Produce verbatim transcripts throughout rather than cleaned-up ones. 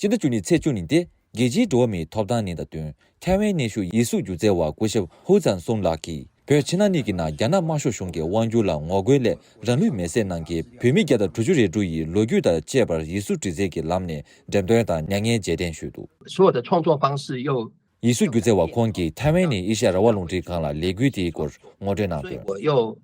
སྤྱི་ཟླ་བཅུ་གཉིས་ཚེས་བཅུ་ཉིན་ཏེ། རྒྱལ་སྤྱིའི་འགྲོ་བ་མིའི་ཐོབ་ཐང་ཉིན་དང་བསྟུན། ཐའེ་ཝན་གནས་བཞུགས་ཡེ་སུ་སྒྱུ་རྩལ་བ་སྐུ་ཞབས་ཧུའུ་ཙན་སུང་ལགས་ཀྱིས། བོད་ཕྱི་ནང་གཉིས་ཀྱི་ནང་རྒྱ་ནག་དམར་ཤོག་གཞུང་གི་དབང་སྒྱུར་ལ་ངོ་རྒོལ་སླད། རང་ལུས་མེར་སྲེག་གནང་མཁན་བོད་མི་བརྒྱ་དང་དྲུག་ཅུ་རེ་དྲུག་ཡི་ལོ་རྒྱུས་དང་བཅས་པར་ཡེ་སུ་འབྲི་རྩལ་གྱི་ལམ་ནས་འགྲེམས་སྟོན་དང་མྱ་ངན་རྗེས་དྲན་ཞུས་འདུག། 所有的创作方式又 ཡེ་སུ་སྒྱུ་རྩལ་བ་ཁོང་གིས་ཐའེ་ཝན་ནས་ཨེ་ཤ་ཡ་རང་དབང་རླུང་འཕྲིན་ཁང་ལ་ལས་འགུལ་དེའི་སྐོར་ངོ་སྤྲོད་གནང་དོན། 我又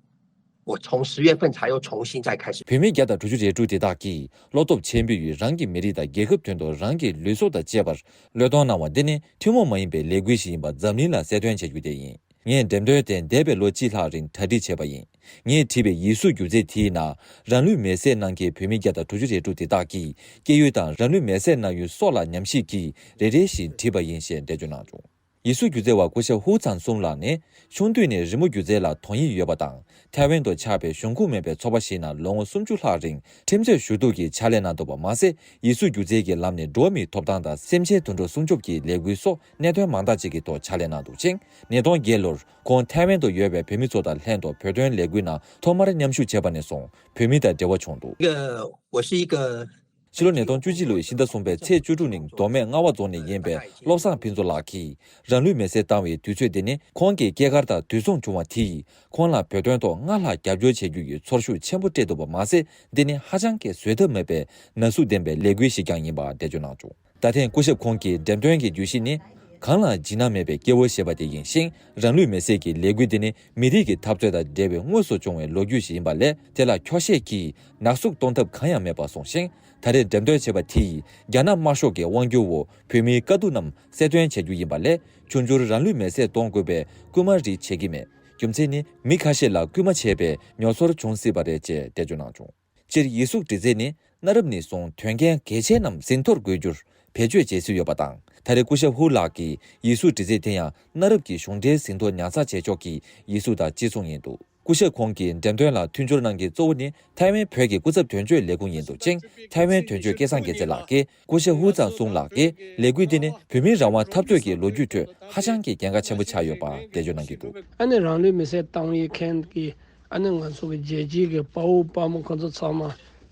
我从十月份才又重新再开始。 བོད་མི་བརྒྱ་དང་དྲུག་ཅུ་རེ་དྲུག་དེ་དག་གིས་བློ་སྟོབས་ཆེན་པོས་རང་གི་མི་རིགས་དང་རྒྱལ་ཁབ་དོན་དུ་རང་གི་ལུས་སྲོག་དང་བཅས་པར་བློས་གཏོང་གནང་བ་འདི་ནི་ཐུན་མོང་མ་ཡིན་པའི་ལས་འགུལ་ཞིག་ཡིན་པ་འཛམ་གླིང་ལ་གསལ་སྟོན་བྱ་རྒྱུ་དེ་ཡིན། ངས་འགྲེམས་སྟོན་དེ་འདས་པའི་ལོ་གཅིག་ལྷག་རིང་གྲ་སྒྲིག་བྱས་པ་ཡིན། ངས་བྲིས་པའི་ཡེ་སུ་སྒྱུ་རྩལ་དེའི་ནང་རང་ལུས་མེར་སྲེག་གནང་མཁན་བོད་མི་བརྒྱ་དང་དྲུག་ཅུ་རེ་དྲུག་དེ་དག་གི་སྐྱེས་ཡུལ་དང་རང་ལུས་མེར་སྲེག་གནང་ཡུལ་སོགས་ལ་ཉམས་ཞིབ་ཀྱིས་རེ་རེ་བཞིན་བྲིས་པ་ཡིན་ཞེས་འགྲེལ་བརྗོད་གནང་བྱུང་། ཡེ་སུ་སྒྱུ་རྩལ་བ་སྐུ་ཞབས་ཧུའུ་ཙང་སུང་ལགས་ནི་ཆུང་དུས་ནས་རི་མོ་སྒྱུ་རྩལ་ལ་དོན་ཡིད་ཡོད་པ་དང་། ཐའེ་ཝན་དུ་ཆགས་པའི་གཞུང་ཁོངས་མེད་པའི་ཚོགས་པ་ཞིག་ནང་ལོ་ངོ་སུམ་ཅུ་ལྷག་རིང་ཁྲིམས་རྩོད་ཞུ་གཏུག་གི་ཕྱག་ལས་གནང་འདུག་པ་མ་ཟད། ཡེ་སུ་སྒྱུ་རྩལ་གྱི་ལམ་ནས་འགྲོ་བ་མིའི་ཐོབ་ཐང་དང་སེམས་ཅན་དུད་འགྲོ་སྲུང་སྐྱོབ་ཀྱི་ལས་འགུལ་སོགས་གནད་དོན་མང་དག་ཅིག་གི་ཐོག་ཕྱག་ལས་གནང་འདུག་ཅིང་། ཉིས་སྟོང་བརྒྱད་ལོར་ཁོང་ཐའེ་ཝན་དུ་ཡོད་པའི་བོད་མི་ཚོ་དང་ལྷན་དུ་བོད་དོན་ལས་འགུལ་ནང་ཐོག་མར་མཉམ་ཞུགས་བྱས་པ་ནས་བཟུང་བོད་མི་དང་འབྲེལ་བ་བྱུང་འདུག། 这个我是一个 ཕྱི་ལོ་ཉིས་སྟོང་བཅུ་གཅིག་ལོའི་ཕྱི་ཟླ་གསུམ་པའི་ཚེས་བཅུ་དྲུག་ཉིན་མདོ་སྨད་རྔ་བ་རྫོང་ནས་ཡིན་པའི་བློ་བཟང་ཕུན་ཚོགས་ལགས་ཀྱིས་རང་ལུས་མེར་སྲེག་བཏང་བའི་དུས་ཚོད་འདི་ནི་ཁོང་གི་སྐྱེས་སྐར་དང་དུས་མཚུངས་བྱུང་བ་དེ་ཡིས་ཁོང་ལ་བོད་དོན་ཐོག་སྔར་ལྷག་རྒྱབ་སྐྱོར་བྱེད་རྒྱུ་ཡི་ཚོར་ཤུགས་ཆེན་པོ་སྤྲད་འདུག་པ་མ་ཟད། འདི་ནི་ཧ་ཅང་གི་བཟོད་ཐབས་མེད་པའི་ན་ཟུག་ལྡན་པའི་ལས་འགུལ་ཞིག་ཀྱང་ཡིན་པ་འགྲེལ་བརྗོད་གནང་བྱུང་། ད་ཐེངས་སྐུ་ཞབས་ཁོང་གི་འགྲེམས་སྟོན་གྱི་བརྗོད་གཞི་ནི། གང་ལ་འཇིགས་སྣང་མེད་པའི་སྐྱེ་བོ་ཞེས་པ་དེ་ཡིན་ཞིང་། རང་ལུས་མེར་སྲེག་གི་ལས་འགུལ་འདི་ནི་མི་རིགས་ཀྱི་འཐབ་རྩོད་དང་འབྲེལ་བའི་དངོས་སུ་བྱུང་བའི་ལོ་རྒྱུས་ཤིག་ཡིན་པ་ལས། དེ་ལ་འཁྱོག་བཤད་ཀྱིས་ནག་བསུབ་གཏོང་ཐབས་གང་ཡང་མེད་པར་གསུངས་ཤིང་། ད་རེས་འགྲེམས་སྟོན་བྱས་པ་དེ་ཡིས་རྒྱ་ནག་དམར་ཤོག་གི་དབང་སྒྱུར་འོག་བོད་མིའི་དཀའ་སྡུག་རྣམས་གསལ་སྟོན་བྱ་རྒྱུ་ཡིན་པ་ལས། ཆུང་ཆུང་རང་ལུས་མེར་སྲེག་གཏོང་དགོས་པའི་སྐུལ་མ་རེ་བྱེད་ཀྱི་མེད། རྒྱུ་མཚན་ནི་མི་ཁ་ཤས་ལ་སྐུལ་མ་བྱས་པའི་མྱོང་ཚོར་བྱུང་སྲིད་པ་རེད་ཅེས་འགྲེལ་བརྗོད་གནང་བྱུང་། སྤྱིར་ཡིག་གཟུགས་འབྲི་རྩལ་ནི་གནའ་རབས་ནས་བཟུང་དོན་རྐྱེན་གལ་ཆེ་རྣམས་ཟིན་ཐོར་འགོད་རྒྱུར་བེད་སྤྱོད་བྱེད་སྲོལ་ཡོད་པ་དང་། ད་རེས་སྐུ་ཞབས་ཧུ་ལགས་ཀྱིས་ཡིག་གཟུགས་འབྲི་རྩལ་དེ་ཡང་གནའ་རབས་ཀྱི་གཞུང་འབྲེལ་ཟིན་ཐོ་ཉར་ཚགས་བྱེད་ཕྱོགས་ཀྱི་ཡིག་གཟུགས་དང་གཅིག་མཚུངས་ཡིན་འདུག། སྐུ་ཞབས་ཁོང་གིས་འགྲེམས་སྟོན་ལ་མཐུན་སྦྱོར་གནང་མཁན་གཙོ་བོ་ནི་ཐའེ་ཝན་བོད་ཀྱི་སྐུ་ཚབ་དོན་གཅོད་ལས་ཁུངས་ཡིན་འདུག་ཅིང་། ཐའེ་ཝན་དོན་གཅོད་སྐལ་བཟང་རྒྱལ་མཚན་ལགས་ཀྱིས་སྐུ་ཞབས་ཧུ་ཙང་སུང་ལགས་ཀྱིས་ལས་འགུལ་འདི་ནི་བོད་མིའི་རང་དབང་འཐབ་རྩོད་ཀྱི་ལོ་རྒྱུས་ཁྲོད་ཧ་ཅང་གི་གལ་འགངས་ཆེན་པོ་ཆགས་ཡོད་པ་འགྲེལ་བརྗོད་གནང་གི་འདུག། ཨ་ནི་རང་ལུས་མེར་སྲེག་བཏང་ཡས་མཁན་གྱི་ཨ་ནི་ང་ཚོ་གི་རྒྱལ་སྤྱིའི་གི་དཔའ་བོ་དཔའ་མོ་ཁོ་ཚོ་ཚང་མ་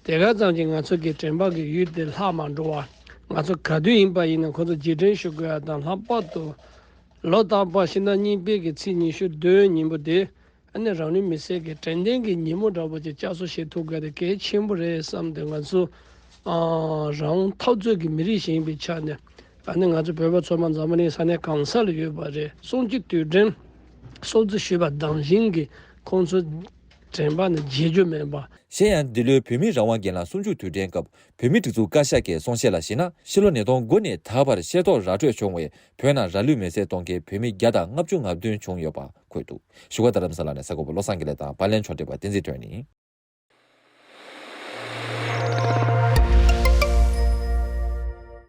དེ་ག་ཙམ་གྱིས་ང་ཚོ་གི་དྲན་པ་གི་ཡུལ་དེ་ལྷག་མ་འགྲོ་བ། ང་ཚོ་ག་དུས་ཡིན་པ་ཡིན་ན་ཁོ་ཚོ་རྗེས་དྲན་ཞུ་དགོས་ཡ་དང་། ལྷག་པར་དུ་ལོ་རྟག་པར་ཕྱི་ཟླ་གཉིས་པའི་གི་ཚེས་ཉི་ཤུ་བདུན་ཉིན་མོ་དེ་ཨ་ནི་རང་ལུས་མེར་སྲེག་གི་དྲན་རྟེན་གྱི་ཉིན་མོ་འདྲ་པོ་ཅིག་བསྐྱར་གསོ་བྱེད་ཐུབ་དགོས་དེ་གལ་ཆེན་པོ་རེད་བསམ་སྟེ། ང་ཚོ་ཨ་རང་དབང་འཐབ་རྩོད་ཀྱི་མི་རིགས་ཤིག་ཡིན་པའི་ཆ་ནས། ཨ་ནི་ང་ཚོ་བོད་པ་ཚོ་མ་འཛམ་བུ་གླིང་ས་གནས་གང་ས་ལ་ཡོད་པ་རེད། སྲུང་བརྩི་དུས་དྲན་སྲུང་བརྩི་ཞུས་པ་དང་བཞིན་གྱི་ཁོང་ཚོ་དྲན་པ་ནི་བརྗེད་རྒྱུ་མེད་པ། གཞན་ཡང་འདི་ལོའི་བོད་མིའི་རང་དབང་སྒེར་ལངས་གསུམ་བཅུ་དུས་དྲན་སྐབས་བོད་མི་སྒྲིག་འཛུགས་བཀའ་ཤག་གིས་གསུང་བཤད་ལ་གཞིགས་ན། ཕྱི་ལོ་ཉིས་སྟོང་དགུ་ནས་ད་བར་ཤེས་རྟོགས་ར་སྤྲོད་བྱུང་བའི་བོད་ནང་རང་ལུས་མེར་སྲེག་གཏོང་མཁན་བོད་མི་བརྒྱ་དང་ལྔ་བཅུ་ང་བདུན་བྱུང་ཡོད་པ་འཁོད་འདུག། བཞུགས་སྒར་རྡ་རམ་ས་ལ་ནས་གསར་འགོད་པ་བློ་བཟང་དགེ་ལེགས་དང་། པར་ལེན་ཕྱོགས་སྒྲིག་པ་བསྟན་འཛིན་སྒྲོན་ཡིན།